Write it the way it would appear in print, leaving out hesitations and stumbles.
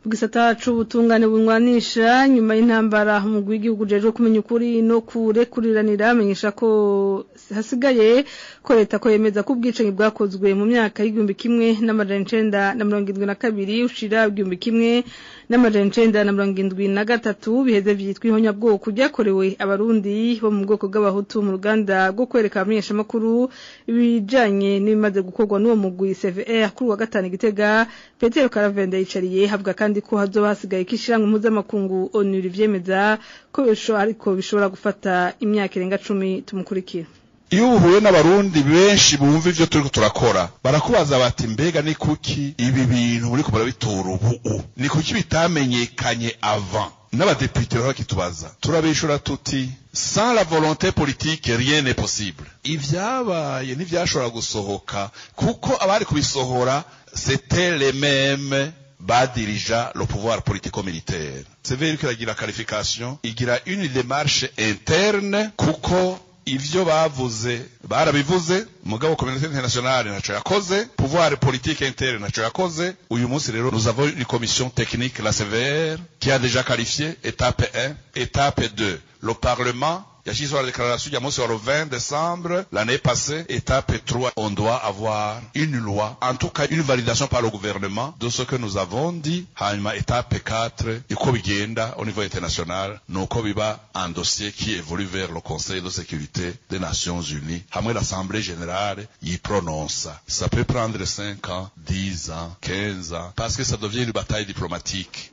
Gisata c'ubutungane bunwanisha nyuma y'intambara umugwi w'igihugu ujejwe kumenya ukuri no kurekuriranira amenyesha ko hasigaye ko leta ko yemeza ko ubwicanyi bwakozwe mu myaka y'1972 ushira 1973 biheze vyitwa ihonyabwoko ryakorewe abarundi bo mu bwoko bw'abahutu mu ruganda rwo kwereka abamenyeshamakuru ibijanye n'ibimaze gukorwa n'uwo mugwi CVR kuri wa gatanu Gitega. Petero Karavenda yicariye havuga kandi ko hazoba hasigaye kishiranga mpuzamakungu ONU rivyemeza ko ariko bishobora gufata imyaka irenga 10. Tumukurikira. Iyo uhuye n'abarundi benshi bumva ivyo turiko turakora, barakubaza bati: "Mbega ni kuki ibi bintu muriko murabitora ubu? Ni kuki bitamenyekanye avant?" N'abadepite bahora bakitubaza, turabishura tuti: "Sans la volonté politique, rien n'est possible." Ivyabaye ntivyashobora gusohoka kuko abari kubisohora, c'était les mêmes badirija le pouvoir politico-militaire. CVR iriko iragira qualification, igira une démarche interne, kuko ivyo bavuze barabivuze, mugabo communauté internationale ntaco yakoze, pouvoir politique interne ntaco yakoze. Uyu munsi rero, nous avons une commission technique, la CVR, qui a déjà qualifié étape 1, étape 2, le parlement yashyizeho la déclaration ya munsi wa le 20 décembre l'année passée. Étape 3, on doit avoir une loi, en tout cas une validation par le gouvernement de ce que nous avons dit. Hanyuma étape 4, iko bigenda au niveau international, nuko biba un dossier qui évolue vers le Conseil de sécurité des Nations Unies, hamwe l'Assemblée générale y prononce. Ça peut prendre 5 ans, 10 ans, 15 ans, parce que ça devient une bataille diplomatique.